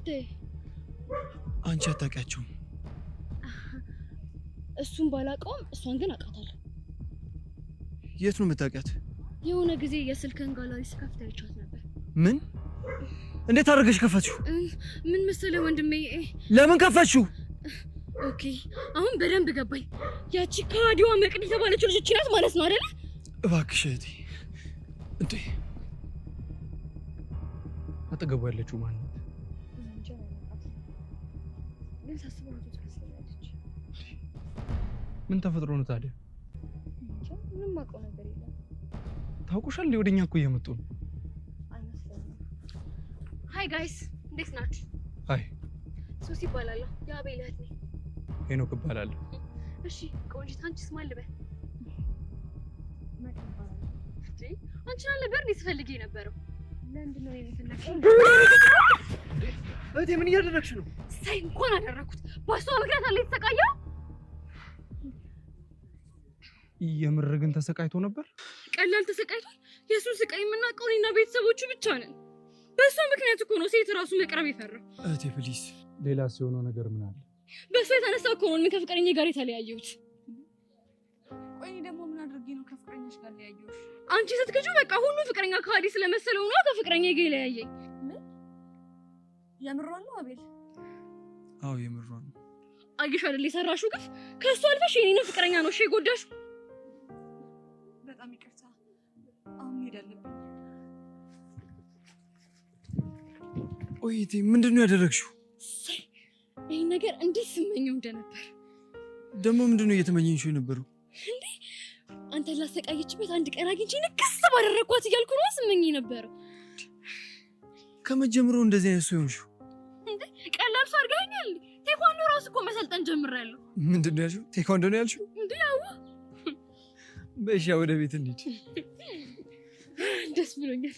ጉዳይ? አንቺ አታውቂያቸውም። እሱን ባላውቀውም እሷን ግን አውቃታለሁ። የት ነው የምታውቂያት? የሆነ ጊዜ የስልክን ጋላሪ ስከፍት አይቻት ነበር። ምን? እንዴት አድርገሽ ከፈትሽው? ምን መሰለህ ወንድሜ፣ ለምን ከፈትሽው? Okay አሁን በደንብ ገባኝ። ያቺ ከሃዲዋ መቅዲ የተባለችው ልጅ ናት ማለት ነው አይደለ? እባክሽ እህቴ። እንዴ አጠገቡ ያለችው ማን ናት? ግን ሳስበው እህቱ ትመስለኛለች። ምን ተፈጥሮ ነው ታዲያ? ምንም አውቀው ነገር የለም። ታውቁሻል? ወደኛ እኮ እየመጡ ነው። አይመስለኝም። Hi guys፣ እንዴት ናችሁ? Hi፣ ሶሲ እባላለሁ፣ የአቤል እህት ነኝ። ሄኖክ እባላለሁ። እሺ ቆንጂት፣ አንቺስ ማን ልበል? አንቺን አልነበር እንዴ ስፈልግ የነበረው? ለምንድን ነው የፈለግሽኝ? እህቴ ምን እያደረግሽ ነው? ሳይ እንኳን አደረኩት። በእሷ ምክንያት አለ የተሰቃየው። የምር ግን ተሰቃይቶ ነበር? ቀላል ተሰቃይቷል። የእሱን ስቃይ የምናውቀው እኔና ቤተሰቦቹ ብቻ ነን። በእሷ ምክንያት እኮ ነው ሴት ራሱ መቅረብ የፈራው። እህቴ please። ሌላ ሲሆነው ነገር ምን አለ? በእሷ የተነሳ እኮ ነው እኔ ከፍቅረኛ ጋር የተለያየሁት። ቆይ እኔ ደግሞ ምን አድርጌ ነው ከፍቅረኛሽ ጋር ለያየሁሽ? አንቺ ስትክጂው በቃ ሁሉ ፍቅረኛ ከሃዲ ስለመሰለው ነው ከፍቅረኛ ጋር የለያየኝ። ምን የምሯን ነው አቤል? አዎ የምሯን ነው። አየሽ አይደል የሰራሽው ግፍ። ከእሱ አልፈሽ የኔንም ፍቅረኛ ነው እሺ የጎዳሽው። በጣም ይቅርታ። አሁን መሄድ አለብኝ። ቆይ እህቴ ምንድን ነው ያደረግሽው? ይህን ነገር እንዴት ስመኘው እንደነበር። ደግሞ ምንድን ነው እየተመኘሽው የነበረው? እንዴ አንተ ላሰቃየችበት አንድ ቀን አግኝቼ ንክስ ባደረግኳት እያልኩ ነው ስመኝ የነበረው። ከመጀመሪያው እንደዚህ አይነት ሰው የሆንሽው? እንዴ ቀላል ሰው አድርገኸኛል። ቴኳንዶ ራሱ እኮ መሰልጠን ጀምሬያለሁ። ምንድን ነው ያልሽው? ቴኳንዶ ነው ያልሽው? እንዴ ያው በእሺ ወደ ቤት እንሂድ። ደስ ብሎኛል።